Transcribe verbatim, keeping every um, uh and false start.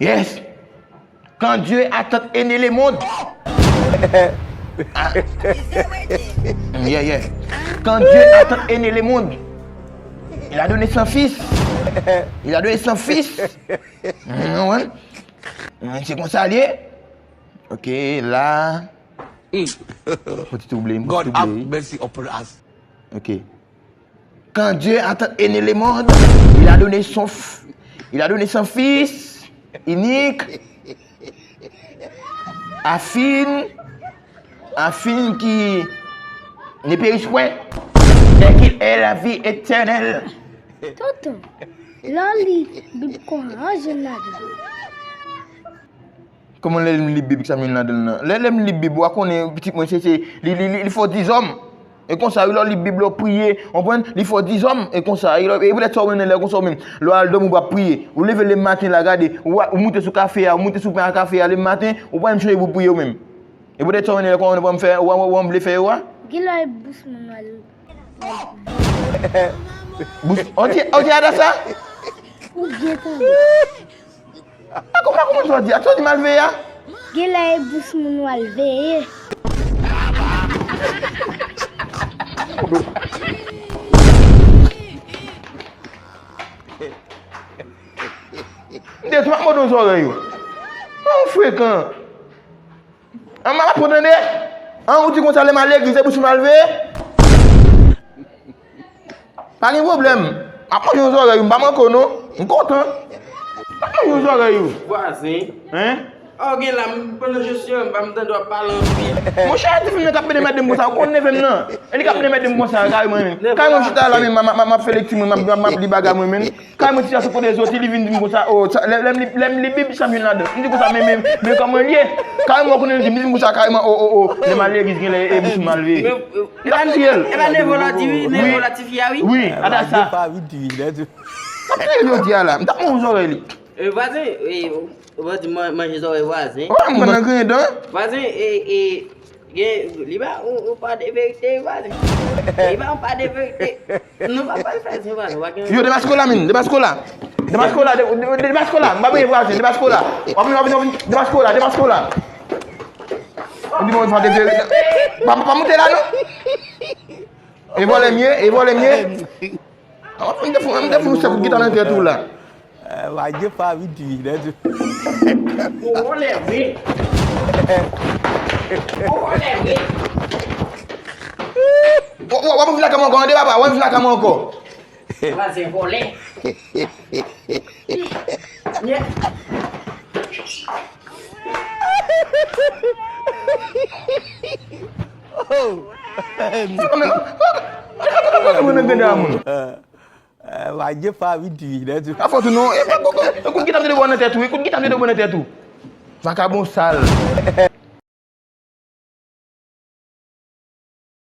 Yes. Quand Dieu a tant aimé le monde. Ah. Yeah, yeah. Quand Dieu a tant aimé le monde, il a donné son fils. Il a donné son fils. Mm, ouais. Mm, c'est comme ça, lié. Ok, là. Faut te oublier, faut te oublier. God have mercy upon us. Ok. Quand Dieu a tant aimé le monde, il a donné son, f- il a donné son Fils unique, afin, afin qu'il ne périsse point, mais qu'il ait la vie éternelle. Tonton, lè w li Bib kon an, an jan l ladan. Kòman lè m li Bib sa m jwenn ladan l nan? Lè, lè m li Bib, w a konnen pitit mwen se, se, li, li, li, li fò dizòm. E konsa, wi, lè w li Bib la, w priye, w konprann? Li fò dizòm, e konsa. E lè, e poutèt sa w mennen lè konsa w menm. Lè w al dòmi, w p ap priye. Ou leve lemen maten la, gade, ou, ou moute sou kafe a, ou moute sou pen a kafe a lemen maten, ou pa menm chonje pou w priye ou menm. E poutèt sa w mennen lè konsa w pa menm fè, w, w, w, w vle fè yo a? Gen lè bous moun wè l. Bous, on di, on di ada sa? Ou byen tande. A kòman, kòman sa w di? A sa w di m al veye a? Gen lè e bous moun w al veye. M te tou ap mòde yon zòrèy ou. An frekan. An, m ap pran tande. An, ou di konsa lè m al legliz, e bous m al veye. Pa gen pwoblèm. M ap manje yon zòrèy ou, m pa manke w non. M kontan. M ap manje yon zòrèy ou. Vwazen. Hein? A, ou gen la, m, pandan je suis, m pa m tande w ap pale anpil. Monchè, ti fi m nan k ap mennen mèt de m konsa, ou konn neve m nan. E li k ap mennen mèt de m konsa, kareman, men. Kareman, m chita la, men, m, m, m, m ap fè lekti mwen, m ap, m ap li bagay mwen, men. Kay mwen ti sa sou kote zoti, li vin di m konsa, oh, sa, lè, lè m li, lè m li Bib, sa m jwenn ladan. M di konsa, men, men, men kòman l ye? Kay mwen konnen li di, m di konsa, kareman, oh, oh, oh, lè m al legliz, gen lè, e bous m al veye. M t ap touye l. E pa neve w la di wi, neve w la tifi a wi. Wi, ata sa. M t ap touye l jodi a la. M t ap manje zòrèy li. E, vwazen, e, ou, ou pa di man-, manje zòrèy vwazen. Ou pa mwen nan griyen dan. Vwazen, e, e, Gen, li ba ou, ou pa de verite, vwazen. Li ba ou pa de verite. Nou pa pral fè se vwazen, w pa gen. Yo, demaske w la, men, demaske w la. Demaske w la, de, de, demaske w la. M pa benyen vwazen, demaske w la. W ap vin, w ap vin, w ap vin, demaske w la, demaske w la. Ou di mwen fè de verite. Pa, pa moute la, non. E vòlè m ye, e vòlè m ye. Ah, m te fou, m te fou, se kout gita nan tèt ou la. Eh, va je pa vin di, lè di. Ou vòlè vre. Ou vòlè vre. W, w, w ap vin lakay mwen ankò, tande papa, w ap vin lakay mwen ankò. Vwazen vòlè. Oh. Mwen nan grenn a moun. Eh, va je pa vin di, lè di. A fòs ou non, e pa kout, kout gita m te dwe nan tèt ou, e kout gita m te dwe nan tèt ou. Vakabon sal.